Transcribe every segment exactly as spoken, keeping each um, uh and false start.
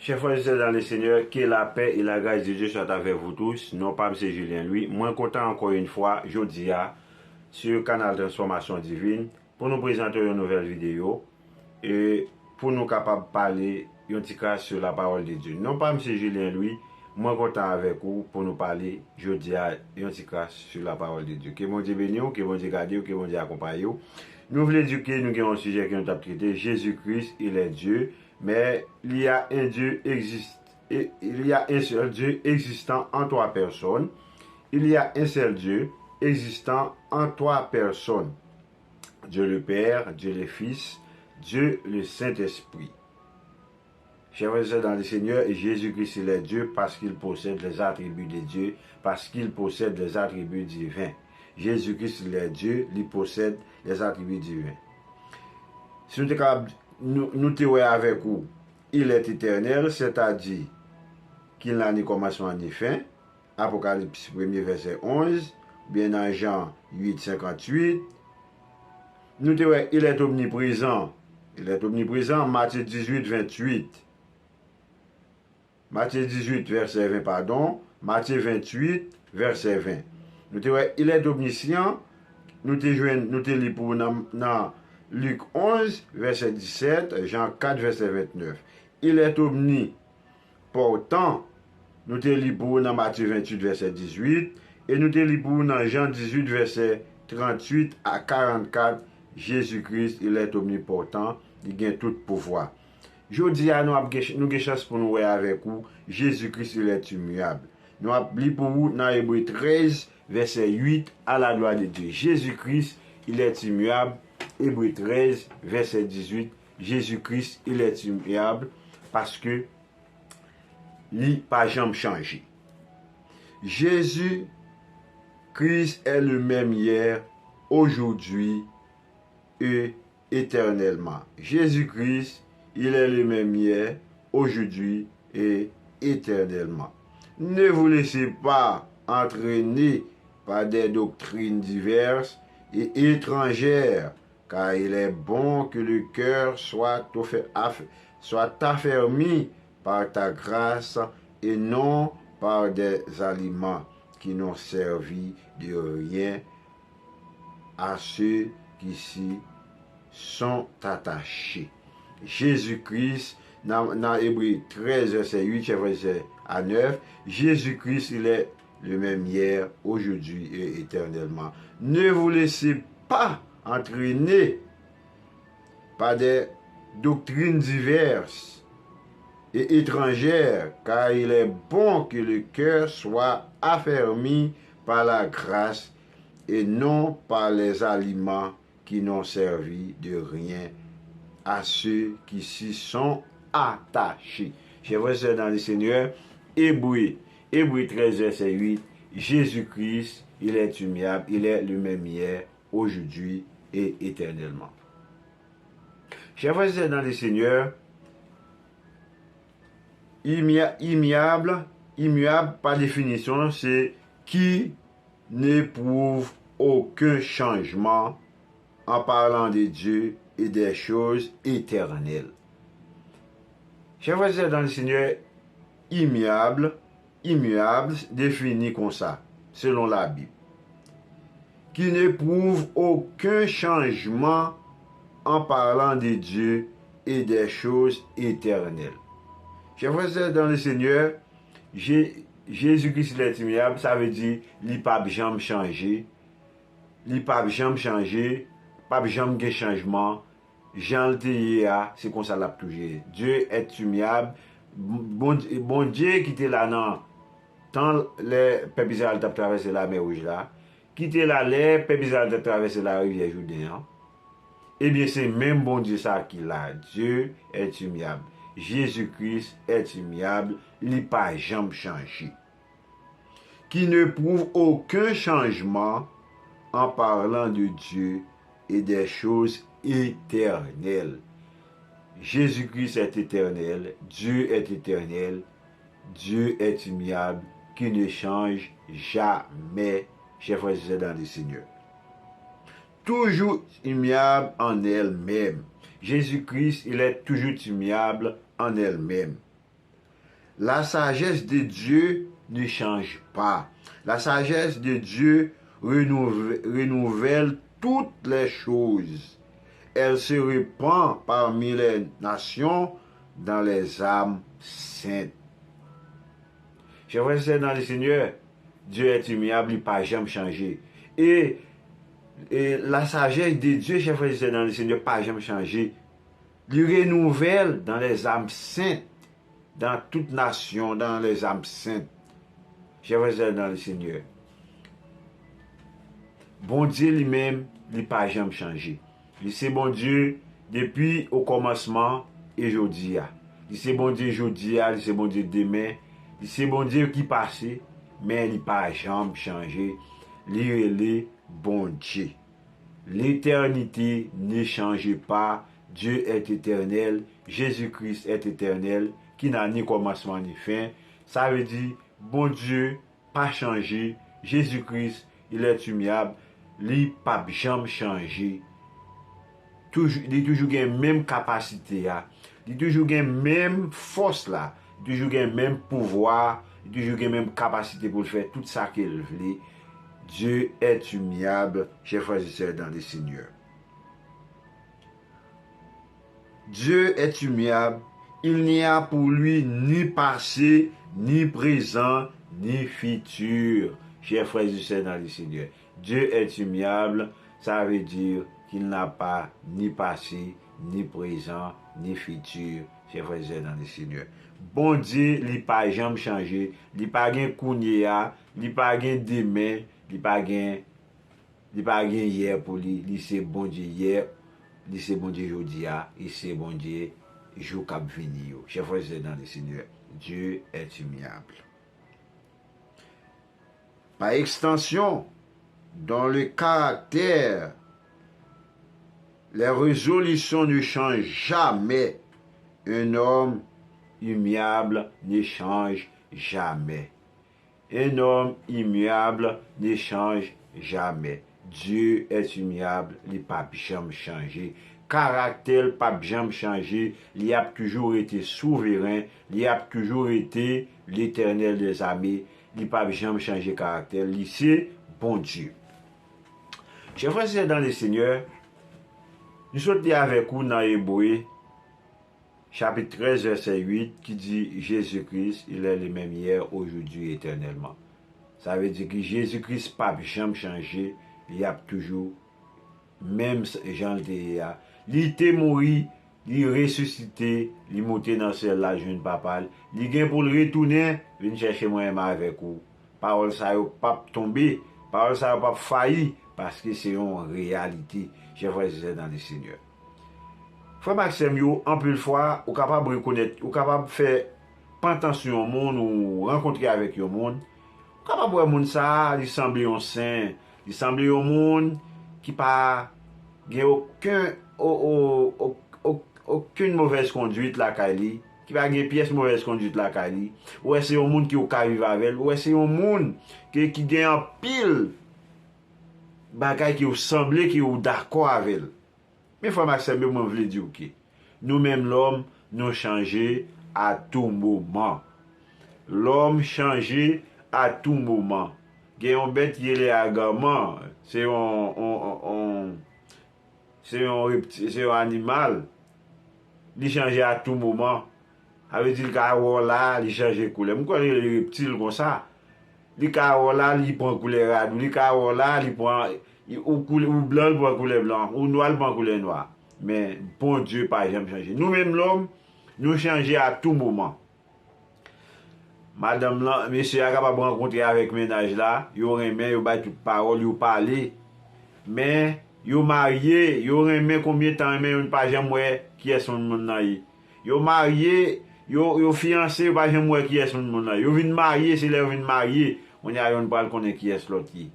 Chers frères et sœurs dans le Seigneur, que la paix et la grâce de Dieu soient avec vous tous. Non pa m se Julien Louis. Mwen kontan ankò yon fwa, jodi a, sou kanal Transformation Divine, pou nou prezante yon nouvèl videyo, e pou nou kapab pale yon ti kras sou la parole de Dieu. Non pa m se Julien Louis, mwen kontan avèk ou pou nou pale jodi a yon ti kras sou la parole de Dieu. Ke Bondye beni w, ke Bondye gade w, ke Bondye akonpaye w. Nou vle di ke nou gen yon sijè ke nou t ap trete, Jezi Kris, il est Dieu, mais il y a un Dieu existe, et il y a un seul Dieu existant en trois personnes. Il y a un seul Dieu existant en trois personnes. Dieu le Père, Dieu le Fils, Dieu le Saint-Esprit. Chers frères et sœurs dans le Seigneur, Jésus-Christ, il est Dieu parce qu'il possède les attributs de Dieu, parce qu'il possède les attributs divins. Jésus-Christ, il est Dieu, li posèd les attributs divins. Si nou te kapab, nou, nou te wè avèk ou, il est éternel, c'est-à-dire qu'il n'a ni commencement ni fin. Apokalips premye vèsè onz, oubyen nan Jan uit senkanntuit. Nou te wè, il est omniprezan. Il est omniprezan, Matye dizuit venntuit. Matye dizuit vèsè ven, padon. Matye venntuit vèsè ven. Nou te wè, il est omniscient. Nou te jwenn, nou te li pou nan, nan Lik onz vèsè disèt, Jan kat vèsè ventnèf. Il est omni- pòtan, nou te li pou ou nan Matye venntuit vèsè dizuit, e nou te li pou ou nan Jan dizuit vèsè tranntuit a karannkat, Jezi Kris, il est omnipotent, li gen tout pouvwa. Jodi a, nou ap gen, nou gen chans pou nou wè avèk ou, Jezi Kris, il est immuable. Nou ap li pou ou nan Ebre trèz, vèsè uit, à la gloire de Dieu. Jésus-Christ, il est immuable. Ebre trèz, vèsè dizuit, Jezi Kris, il est immuable, paske li pa janm chanje. Jésus-Christ est le même hier, aujourd'hui et éternellement. Jésus-Christ, il est le même hier, aujourd'hui et éternellement. Ne vous laissez pas entraîner par des doctrines diverses et étrangères, car il est bon que le cœur soit offe- aff- soit affermi par ta grâce et non par des aliments qui n'ont servi de rien à ceux qui s'y sont attachés. Jezi Kris, nan, nan Ebre trèz, vèsè uit, chèf vèsè a nèf, Jésus-Christ, il est le même hier, aujourd'hui et éternellement. Ne vous laissez pas entraîner par des doctrines diverses et étrangères, car il est bon que le cœur soit affermi par la grâce et non par les aliments qui n'ont servi de rien à ceux qui s'y sont attachés. Chers frères et sœurs dans le Seigneur, Ebre, Ebre trèz, vèsè uit, Jésus-Christ, il est immuable, il est le même hier, aujourd'hui et éternellement. Chers frères et sœurs dans le Seigneur, immuable, immuable, par définition, c'est qui n'éprouve aucun changement en parlant de Dieu et des choses éternelles. Chers frères et sœurs dans le Seigneur, immuable, immuable défini konsa, selon la Bible, qui n'éprouve aucun changement en parlant de Dieu et des choses éternelles. Chers frères et sœurs dans le Seigneur, Jezi Kris, il est immuable, sa vle di li p ap janm chanje, li p ap janm chanje, p ap janm gen chanjman. Jan l te ye a, se konsa l ap toujou ye. Dieu est immuable. Bondye, Bondye ki te la nan tan lè pèp Izrayèl t ap travèse Lamè Wouj la, ki te la lè pèp Izrayèl t ap travèse larivyè Jouden an, ebyen, se menm Bondye sa a ki la. Dieu est immuable. Jésus-Christ est immuable. Li pa janm chanje. Qui n'éprouve aucun changement en parlant de Dieu et des choses éternelles. Jésus-Christ est éternel, Dieu est éternel, Dieu est immuable, qui ne change jamais, chers frères et sœurs dans le Seigneur. Toujours immuable en elle-même. Jésus-Christ, il est toujours immuable en elle-même. La sagesse de Dieu ne change pas. La sagesse de Dieu renouve- renouvelle toutes les choses. Elle se répand parmi les nations dans les âmes saintes. Chè frè, sè nan le Senyè, Dieu est immuable, li pa janm chanje. E, e la sagesse de Dieu, chè frè, sè nan le Senyè, pa janm chanje. Li renouvelle dans les âmes saintes, dans toute nation, dans les âmes saintes. Chè frè, sè nan le Senyè. Bondye li menm, li pa janm chanje. Li se Bondye depi o kòmansman e jodi a. Li se Bondye jodi a, li se Bondye demen, li se Bondye ki pase, men li pa janm chanje. Li rele Bondye. L'éternité ne change pas, Dieu est éternel, Jésus-Christ est éternel, qui n'a ni commencement ni fin. Sa vle di, Bondye pa chanje, Jezi Kris, il est immuable, li p ap janm chanje. Toujou, li toujou gen menm kapasite a, li toujou gen menm fòs la, li toujou gen menm pouvwa, li toujou gen menm kapasite pou l fè tout sa ke l vle. Dieu est immuable, chers frères et sœurs dans le Seigneur. Dieu est immuable, il n'y a pour lui ni passé, ni présent, ni futur. Chers frères et sœurs dans le Seigneur, Dieu est immuable, ça veut dire qu'il n'a pas ni passé, ni présent, ni futur. Chers frères et sœurs dans le Seigneur, Bondye, li pa janm chanje, li pa gen kounye a, li pa gen demen, li pa gen Li pa gen yè pou li, li se Bondye yè, li se Bondye jodi a, e se Bondye jou k ap vini yo. Chers frères et sœurs dans le Seigneur, Dieu est immuable. Par extension, dans le caractère, les résolutions ne changent jamais. Un homme immuable ne change jamais. Un homme immuable ne change jamais. Dieu est immuable, li p ap janm chanje. Karaktè l p ap janm chanje, li ap toujou rete souveren, li ap toujou rete Letènèl dèzame, li p ap janm chanje karaktè l, li se Bondye. Chè frè sè dan le Senyè, nou sot li avèk ou nan Ebre, chapit trèz, vèsè uit, ki di, Jésus-Christ, il est le même hier, aujourd'hui, éternellement. Sa vle di ki Jezi Kris p ap janm chanje, li ap toujou menm s- jan l te ye a. Li te mouri, li resisite, li moute nan syèl la jwenn Papa l. Li gen pou l retounen, vin chèche mwen menm avèk ou. Pawòl sa yo p ap tonbe, pawòl sa yo p ap fayi, paske se yon reyalite, chè frè e sè dan le Senyè. Frè m ak sè m yo, anpil fwa, ou kapab rekonèt, ou kapab fè pantan sou yon moun, ou rankontre avèk yon moun, ou kapab wè moun sa a, li sanble yon sen, li sanble yon moun ki pa gen okenn, o, o, o, o, okenn movèz konduit lakay li, ki pa gen pyès movèz konduit lakay li. Ou wè se yon moun ki ou ka viv avè l. Ou wè se yon moun ki, ki gen anpil bagay ki ou sanble, ki ou dakò avè l. Men frè m ak sè m yo, mwen vle di w ke nou menm lòm, nou chanje a tou moman. Lòm chanje a tou moman. Gen yon bèt ki rele aganman, se yon, on, on, on, se yon repti-, se yon animal. Li chanje a tou moman. Sa vle di li ka wè w la, li chanje koulè. M kwè yo rele reptil konsa. Li ka wè w la, li pran koulè rad ou. Li ka wè w la, li pran, ou koulè, ou blan, li pran koulè blan. Ou nwa, li pran koulè nwa. Men Bondye pa janm chanje. Nou menm lòm, nou chanje a tou moman. Madanm lan, mesye a kapab rankontre avèk mennaj la, yo renmen, yo bay tout pawòl, yo pale. Men, yo marye, yo renmen konbyen tan renmen, yo pa janm wè kiyès moun, moun nan ye. Yo marye, yo, yo fiyanse, yo pa janm wè kiyès moun, moun nan ye. Yo vin marye, se lè yo vin marye, kounye a yonn pral konnen kiyès lòt ye.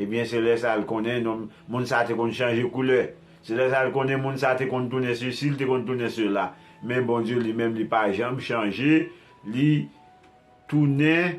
Ebyen, se lè sa a l konnen nonm, moun sa a te konn chanje koulè. Se lè sa a l konnen moun sa a te konn tounen sesi, l te konn tounen sela. Men Bondye li menm, li pa janm chanje, li tounen,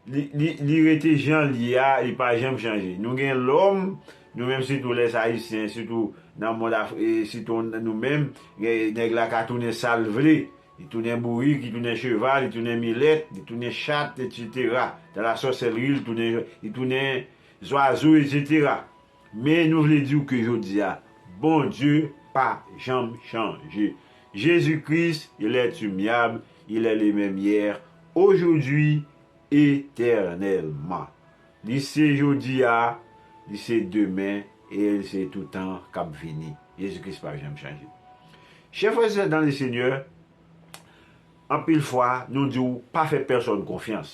li, li, li rete jan l ye a, li pa janm chanje. Nou gen lòm, nou menm sitou lè Ayisyen, sitou nan mond Af-, e sitou nou menm, gen, nèg la ka tounen sa l vle. Li tounen bourik, li tounen cheval, li tounen milèt, li tounen chat, etsetera. Dans la sorcellerie, li tounen, li tounen zwazo, etsetera. Men nou vle di w ke jodi a, Bondye pa janm chanje. Jezi Kris, il est immuable, il est le même hier, aujourd'hui, éternellement. Li se jodi a, li se demen, e li se toutan k ap vini. Jezi Kris pa janm chanje. Chè frè e sè dans le Seigneur, anpil fwa, nou di w pa fè pèsòn konfyans.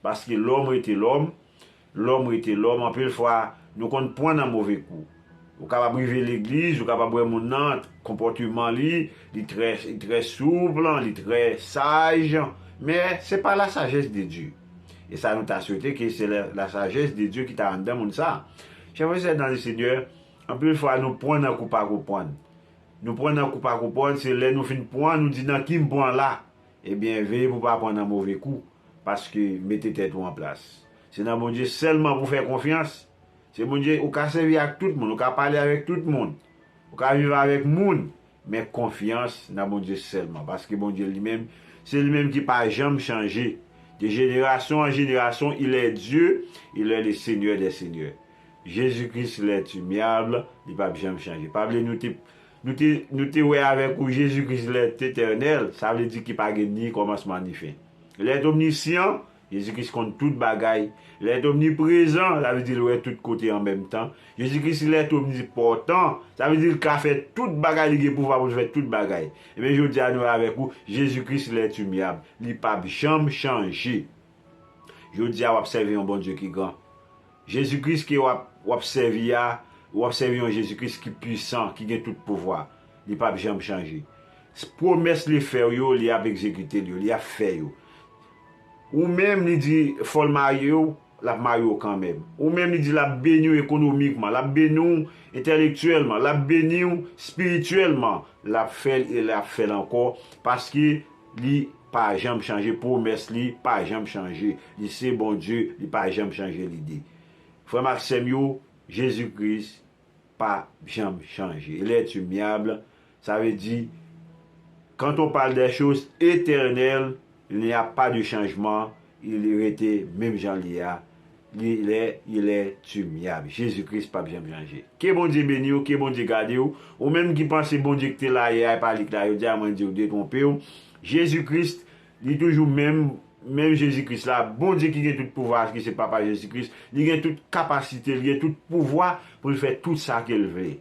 Paske lòm rete lòm, lòm rete lòm, anpil fwa, nou konn pran nan move kou. Ou kapab rive legliz, ou kapab wè moun nan, konpòteman li, li trè, li trè soup, li trè saj, men se pa la sagesse de Dieu. E sa nou ta swete ke se la, la sagesse de Dieu ki ta anndan moun sa. Chè frè e sè dans le Seigneur, anpil fwa nou pran nan kou pa konprann. Nou pran nan kou pa konprann, se lè nou fin pran, nou di nan ki m pran la. Ebyen, veye pou w pa pran nan move kou, paske mete tèt ou an plas. Se nan Bondye sèlman pou w fè konfyans. Se Bondye, ou ka sèvi ak tout moun, ou ka pale avèk tout moun, ou ka viv avèk moun, men konfyans nan Bondye sèlman, paske Bondye li menm, se li menm ki pa janm chanje. De génération en génération, il est Dieu, il est le Seigneur des seigneurs. Jezi Kris, il est immuable, li p ap janm chanje. Pa bliye nou te, nou te, nou te wè avèk ou Jezi Kris, il est éternel, sa vle di ki pa gen ni kòmansman ni fen. Il est omniscient, Jezi Kris konn tout bagay. Il est omniprezan, sa vle di l wè tout kote an menm tan. Jezi Kris, il est omnipotent, sa vle di l ka fè tout bagay, li gen pouvwa pou l fè tout bagay. Ebyen, jodi a nou wè avèk ou, Jezi Kris, il est immuable, li p ap janm chanje. Jodi a w ap sèvi yon Bondye ki gran. Jezi Kris ke w ap, w ap sèvi a, w ap sèvi yon Jezi Kris ki pwisan, ki gen tout pouvwa. Li p ap janm chanje. Pwomès li fè w yo, li ap egzekite l yo, li ap fè yo. Ou menm, li di fò l marye w, l ap marye w kanmenm. Ou menm, li di l ap beni w ekonomikman, l ap beni w entèlektyèlman, l ap beni w espirityèlman, l ap fè l e l ap fè l ankò, paske li pa janm chanje, pwomès li pa janm chanje. Li se Bondye, li pa janm chanje lide. Frè m ak sè m yo, Jezi Kris pa janm chanje. Il est immuable, sa vle di, quand on parle des choses éternelles, il n'y a pas de changement, li rete menm jan li a. Il est, il est immuable. Jezi Kris p ap janm chanje. Ke Bondye beni w, ke Bondye gade w. Ou menm ki panse Bondye ki te la yè a, e pa li k la jodi a, mwen di w detwonpe w. Jezi Kris, li toujou menm, menm Jezi Kris la. Bondye ki gen tout pouvwa, ki se Papa Jezi Kris, li gen tout kapasite, li gen tout pouvwa pou l fè tout sa ke l vle.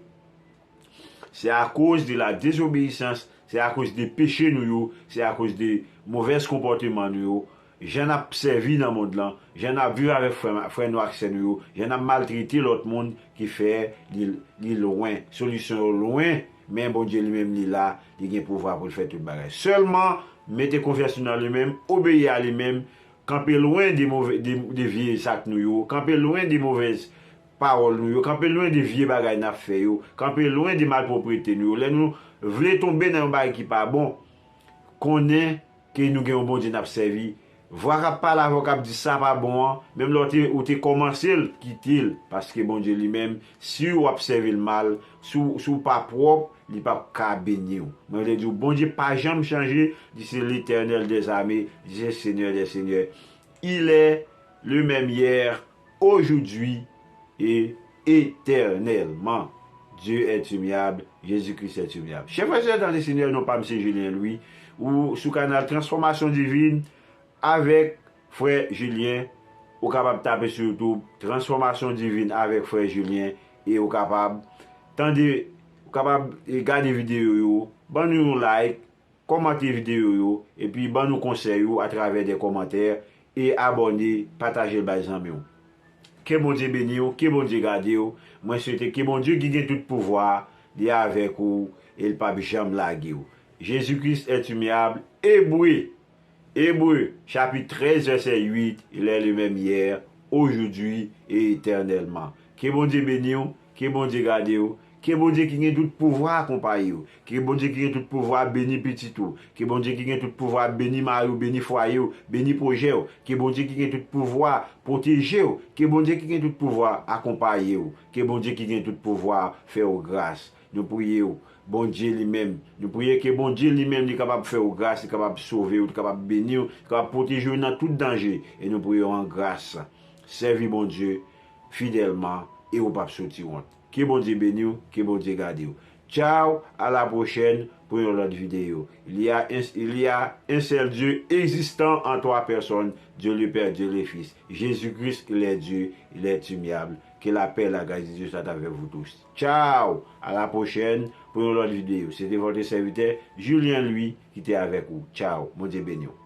Se akoz de la désobéissance, se akoz de peche nou yo, se akoz de movèz konpòteman nou yo, jan n ap sèvi nan mond lan, jan n ap viv avèk frè, frè nou ak sè nou yo, jan n ap maltrete lòt moun ki fè li, li lwen. Solisyon yo lwen, men Bondye li menm li la, li gen pouvwa pou l fè tout bagay. Sèlman, mete konfyans nou nan li menm, obeyi a li menm, kanpe lwen de move, de, de vye zak nou yo, kanpe lwen de movèz pawòl nou yo, kanpe lwen de vye bagay n ap fè yo, kanpe lwen de malpwoprete nou yo. Lè nou vle tonbe nan yon bagay ki pa bon, konnen ke nou gen yon Bondye n ap sèvi. Vwa k ap pale avè w k ap di sa pa bon an, menm lè w te, ou te kòmanse l, kite l, paske Bondye li menm, si w ap sèvi l mal, si w, si w pa pwòp, li p ap ka beni w. Mwen vle di w, Bondye pa janm chanje, li se Letènèl dèzame, li se Senyè dè senyè. Il est le même hier, aujourd'hui et éternellement. Dieu est immuable, Jésus-Christ est immuable. Chè frè, sè, dans le Seigneur, non pa m se Julien Louis, ou sou kanal Transformation Divine avèk frè Julien. Ou kapab tape sou YouTube Transformation Divine avèk frè Julien e ou kapab tande, ou kapab, e, gade videyo yo, ban nou yon like, kòmante videyo yo, epi ban nou konsèy ou atravè de kòmantè, e abòne, pataje l bay zanmi w. Ke Bondye beni w, ke Bondye gade w. Mwen swete ke Bondye ki gen tout pouvwa, li avèk ou, e l p ap janm lage w. Jésus-Christ est immuable. Ebre, Ebre, chapit trèz, vèsè uit, il est le même hier, aujourd'hui et éternellement. Ke Bondye beni w, ke Bondye gade w, ke Bondye ki gen tout pouvwa akonpaye w, ke Bondye ki gen tout pouvwa beni pitit ou, ke Bondye ki gen tout pouvwa beni mari w, beni fwaye w, beni pwojè w, ke Bondye ki gen tout pouvwa pwoteje w, ke Bondye ki gen tout pouvwa akonpaye w, ke Bondye ki gen tout pouvwa fè w gras. Nou priye w. Bondye li menm. Nou priye ke Bondye li menm li kapab fè w gras, li kapab sove w, li kapab beni w, li kapab pwoteje w nan tout danje. E nou priye w an gras. Sèvi Bondye fidèlman e ou p ap soti wont. Ke Bondye beni w, ke Bondye gade w. Tchao, à la prochaine pour yon lòt videyo. Il y a un, il y a un seul Dieu existant en trois personnes, Dieu le Père, Dieu le Fils. Jésus-Christ, il est Dieu, il est immuable. Que la paix, la grâce de Dieu soit avec vous tous. Tchao, à la prochaine pour yon lòt videyo. Se te votre serviteur Julien Louis ki te avèk ou. Tchao, Bondye beni w.